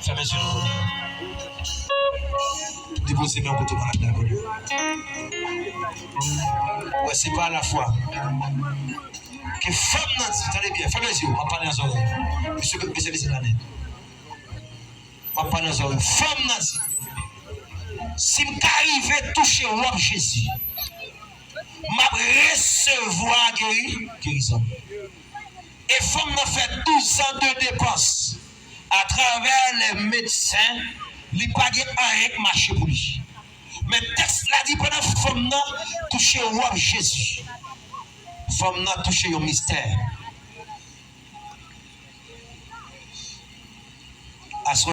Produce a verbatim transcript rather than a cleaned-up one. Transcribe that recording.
Fèmen zye nou. Depoze men w kote w malad la, Bondye. Wè, se pa lafwa. Ke fanm nan di, tande byen, fèmen zye w, m ap pale nan zòrèy. Mesye, mesye, mesye, tande. M ap pale nan zòrèy. Fanm nan di, si m ka rive touche wòb Jezi, m ap resevwa geri, gerizon. E fanm nan fè douz an de depans atravè lè medsen, li pa gen anyen k mache pou li. Men tèks la di pandan fanm nan touche wòb Jezi, fanm nan touche yon mistè. Aswè